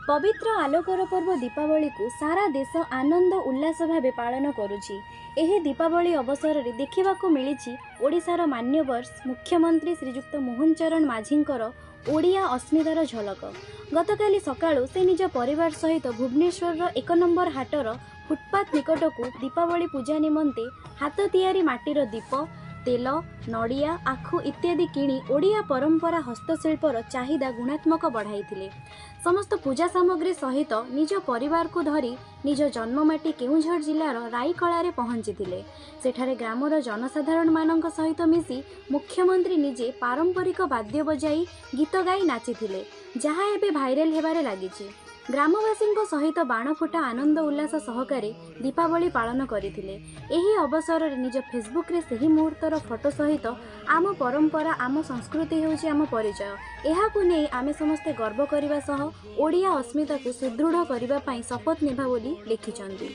ପବିତ୍ର ଆଲୋକର ପର୍ବ ଦୀପାବଳିକୁ ସାରା ଦେଶ ଆନନ୍ଦ ଉଲ୍ଲାସ ଭାବେ ପାଳନ କରୁଛି। ଏହି ଦୀପାବଳି ଅବସରରେ ଦେଖିବାକୁ ମିଳିଛି ଓଡ଼ିଶାର ମାନ୍ୟବର ମୁଖ୍ୟମନ୍ତ୍ରୀ ଶ୍ରୀଯୁକ୍ତ ମୋହନ ଚରଣ ମାଝୀଙ୍କର ଓଡ଼ିଆ ଅସ୍ମିତାର ଝଲକ। ଗତକାଲି ସକାଳୁ ସେ ନିଜ ପରିବାର ସହିତ ଭୁବନେଶ୍ୱରର 1 ନମ୍ବର ହାଟର ଫୁଟପାଥ ନିକଟକୁ ଦୀପାବଳି ପୂଜା ନିମନ୍ତେ ହାତ ତିଆରି ମାଟିର ଦୀପ, ତେଲ, ନଡ଼ିଆ, ଆଖୁ ଇତ୍ୟାଦି କିଣି ଓଡ଼ିଆ ପରମ୍ପରା ହସ୍ତଶିଳ୍ପର ଚାହିଦା ଗୁଣାତ୍ମକ ବଢ଼ାଇଥିଲେ। ସମସ୍ତ ପୂଜା ସାମଗ୍ରୀ ସହିତ ନିଜ ପରିବାରକୁ ଧରି ନିଜ ଜନ୍ମମାଟି କେଉଁଝର ଜିଲ୍ଲାର ରାଇକଳାରେ ପହଞ୍ଚିଥିଲେ। ସେଠାରେ ଗ୍ରାମର ଜନସାଧାରଣମାନଙ୍କ ସହିତ ମିଶି ମୁଖ୍ୟମନ୍ତ୍ରୀ ନିଜେ ପାରମ୍ପରିକ ବାଦ୍ୟ ବଜାଇ ଗୀତ ଗାଇ ନାଚିଥିଲେ, ଯାହା ଏବେ ଭାଇରାଲ ହେବାରେ ଲାଗିଛି। ଗ୍ରାମବାସୀଙ୍କ ସହିତ ବାଣଫୁଟା ଆନନ୍ଦ ଉଲ୍ଲାସ ସହକାରେ ଦୀପାବଳି ପାଳନ କରିଥିଲେ। ଏହି ଅବସରରେ ନିଜ ଫେସବୁକରେ ସେହି ମୁହୂର୍ତ୍ତର ଫଟୋ ସହିତ ଆମ ପରମ୍ପରା, ଆମ ସଂସ୍କୃତି ହେଉଛି ଆମ ପରିଚୟ, ଏହାକୁ ନେଇ ଆମେ ସମସ୍ତେ ଗର୍ବ କରିବା ସହ ଓଡ଼ିଆ ଅସ୍ମିତାକୁ ସୁଦୃଢ଼ କରିବା ପାଇଁ ଶପଥ ନେବା ବୋଲି ଲେଖିଛନ୍ତି।